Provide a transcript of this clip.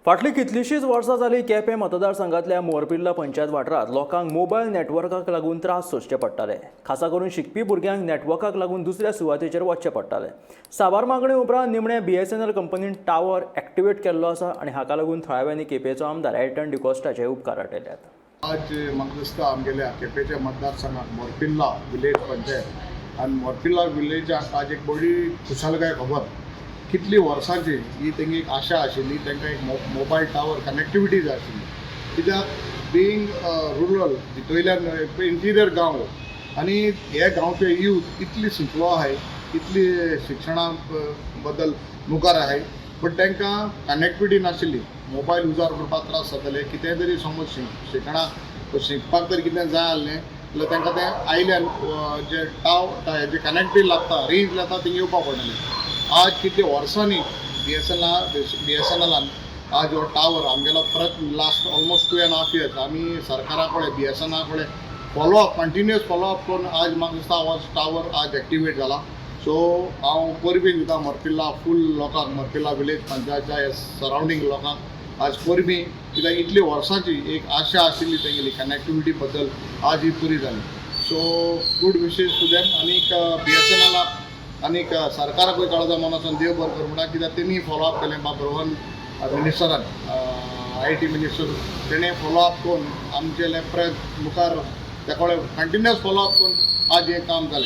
फाटलीं कितलींशींच वर्सां जालीं केपें मतदारसंघांतल्या मोरपिर्ला पंचायत वाठारांत लोकांक मोबायल नेटवर्काक लागून त्रास सोंसचे पडटाले. खासा करून शिकपी भुरग्यांक नेटवर्काक लागून दुसऱ्या सुवातेचेर वचचें पडटालें. साबार मागणी उपरांत निमणें बीएसएनएल कंपनीन टावर एक्टिवेट केल्लो आसा आनी हाका लागून थळाव्यांनी केपेंचो आमदार एल्टन डिकॉस्टाचे उपकार आटयल्यात. आज म्हाका दिसता आमगेल्या केपेंच्या मतदारसंघात मोरपिल्ला विलेज पंचायत आनी मोरपिल्ला विलेजाक आज एक बरी खुशालकाय खबर. कितली वर्सांची ही तेंगी एक आशा आशिल्ली, तांकां एक मोबायल टावर कनेक्टिविटी जाय आशिल्ली, कित्याक बिंग रुरल भितरल्यान इंटिरियर गांव आनी हे गांवचे यूथ इतली शिकलो आहाय, इतली शिक्षणा बद्दल मुखार आहाय, बट तांकां कनेक्टिविटी नाशिल्ली. मोबायल उजार करपाक त्रास जाताले. कितेंय तरी समज शिकणाक शिकपाक तरी कितें जाय आसलें जाल्यार तांकां तें आयल्यान जे टाव जे कनेक्टिविटी लागता, रेंज लागता, थिंग येवपाक पडटालें. आज कितले वर्सांनी बीएसएनएलान आज हो टावर आमगेलो परत last almost 2.5 years आमी सरकारा कडेन, बीएसएनएला कडेन फॉलोअप, कंटिन्युअस फॉलोअप करून आज म्हाका दिसता हो टावर आज एक्टिवेट जाला. सो हांव परबीं दिता मोरपिल्ला फूल लोकांक, मोरपिल्ला विलेज पंचायतच्या सरावंडींग लोकांक आज परबीं, कित्याक इतली वर्सांची एक आशा आशिल्ली तेंगेली कनेक्टिविटी बद्दल, आज ही पुरी जाली. So good wishes to them. आनीक बीएसएनएलाक आनीक सरकाराकूय काळजा मनासून देव बरो करूं म्हणटा, कित्याक तेणी फॉलोअप केलें. बाब रोहन मिनिस्टरान, IT minister, तेणें फॉलोअप करून आमचेले प्रयत्न मुखार तेकोळे कंटिन्युअस फॉलोअप करून आज हें काम जालें.